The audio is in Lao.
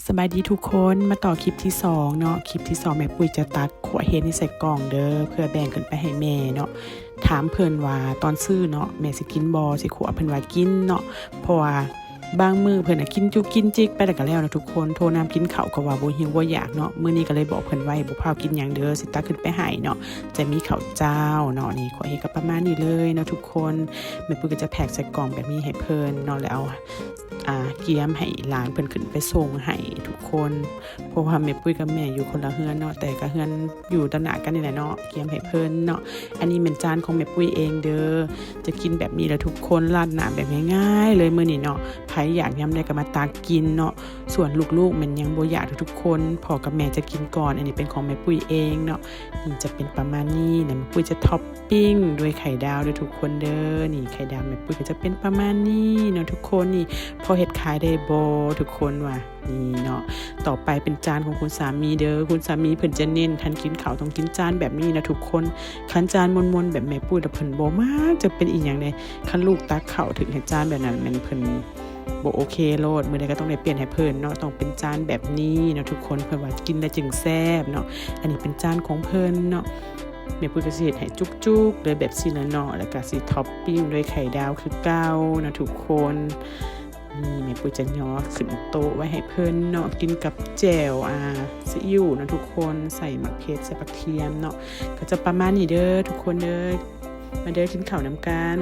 ສະບາຍດີທຸກຄົນ ມາຕໍ່ຄລິບທີສອງເນາະ. ຄລິບທີສອງ ແມ່ປຸ້ຍຈະຕັກຂົ້ວເຫັດນີ້ໃສ່ກ່ອງເດີ ເພື່ອແບ່ງຂຶ້ນໄປໃຫ້ແມ່ເນາະ. ຖາມເພິ່ນວ່າຕອນຊື້ເນາະ ແມ່ຊິກິນບໍ່ ຊິຂົ້ວ ເພິ່ນວ່າກິນເນາະ. ເພາະວ່າບາງມື້ເພິ່ນນະກິນຈຸກກິນຈິກໄປແລ້ວກໍແລ້ວເນາະທຸກຄົນ. ໂທນຳກິນເຂົ້າກໍວ່າບໍ່ຫິວບໍ່ຢາກເນາະ. ມື້ນີ້ກໍເລີຍບອກເພິ່ນໄວ້ ບໍ່ພາວກິນຫຍັງເດີ ຊິຕັກຂຶ້ນໄປໃຫ້ເນາະ. ຈະມີເຂົ້າເຈົ້າເນາະ. ນີ້ ຂົ້ວເຫັດກໍປະມານນີ້ເລີຍເນາະທຸກຄົນ. ແມ່ປຸ້ຍກໍຈະແພັກໃສ່ກ່ອງແບບນີ້ໃຫ້ເພິ່ນເນາະ ແລ້ວເອົາ ອ່າ ກຽມໃຫ້ຫຼານເພິ່ນຂຶ້ນໄປສົ່ງໃຫ້ທຸກຄົນ ເພາະວ່າແມ່ປຸ້ຍກັບແມ່ຢູ່ຄົນລະເຮືອນເນາະ ແຕ່ກໍເຮືອນຢູ່ຕໍ່ໜ້າກັນນີ້ແຫຼະເນາະ. ກຽມໃຫ້ເພິ່ນເນາະ. ອັນນີ້ແມ່ນຈານຂອງແມ່ປຸ້ຍເອງເດີ ຈະກິນແບບນີ້ລະທຸກຄົນ. ລາດໜ້າແບບງ່າຍໆເລີຍມື້ນີ້ເນາະ. ໃຜຢາກຍາມໃດກໍມາຕັກກິນເນາະ. ສ່ວນລູກໆແມ່ນຍັງບໍ່ຢາກທຸກໆຄົນ ພໍ່ກັບແມ່ຈະກິນກ່ອນ. ອັນນີ້ເປັນຂອງແມ່ປຸ້ຍເອງເນາະ. ນີ້ຈະເປັນປະມານນີ້ນະ. ແມ່ປຸ້ຍຈະທັອບປິ້ງດ້ວຍໄຂ່ດາວເດີທຸກຄົນເດີ. ນີ້ໄຂ່ດາວແມ່ປຸ້ຍກໍຈະເປັນປະມານນີ້ເນາະທຸກຄົນ. ນີ້ພໍເຮັດຂາຍໄດ້ບໍ່ທຸກຄົນວ່າ ນີ້ເນາະ. ຕໍ່ໄປເປັນຈານຂອງຄຸນສາມີເດີ. ຄຸນສາມີເພິ່ນຈະເນັ້ນ ຄັນກິນເຂົ້າຕ້ອງກິນຈານແບບນີ້ນະທຸກຄົນ. ຄັນຈານມົນໆແບບແມ່ປຸ້ຍລະເພິ່ນບໍ່ມັກ ຈັກເປັນອີ່ຫຍັງເດ. ຄັນລູກຕັກເຂົ້າຖືກໃຫ້ຈານແບບນັ້ນ ແມ່ນເພິ່ນບໍ່ໂອເຄໂລດ. ມື້ໃດກໍຕ້ອງໄດ້ປ່ຽນໃຫ້ເພິ່ນເນາະ. ຕ້ອງເປັນຈານແບບນີ້ເນາະທຸກຄົນ ເພິ່ນວ່າກິນແລ້ວຈຶ່ງແຊບເນາະ. ອັນນີ້ເປັນຈານຂອງເພິ່ນເນາະ. ແມ່ປຸ້ຍກໍຊິເຮັດໃຫ້ຈຸກໆເລີຍແບບຊີ້ລະເນາະ ແລ້ວກໍຊິທັອບປິ້ງດ້ວຍໄຂ່ດາວຄືເກົ່າເນາະທຸກຄົນ. ນີ້ແມ່ປຸ້ຍຈະຍໍຂຶ້ນໂຕະໄວ້ໃຫ້ເພິ່ນເນາະ ກິນກັບແຈ່ວ ອ່າ ຊີອິ້ວເນາະທຸກຄົນ ໃສ່ໝາກເຜັດ ໃສ່ຜັກທຽມເນາະ. ກໍຈະປະມານນີ້ເດີທຸກຄົນເດີ. ມາເດີ ກິນເຂົ້ານຳກັນ.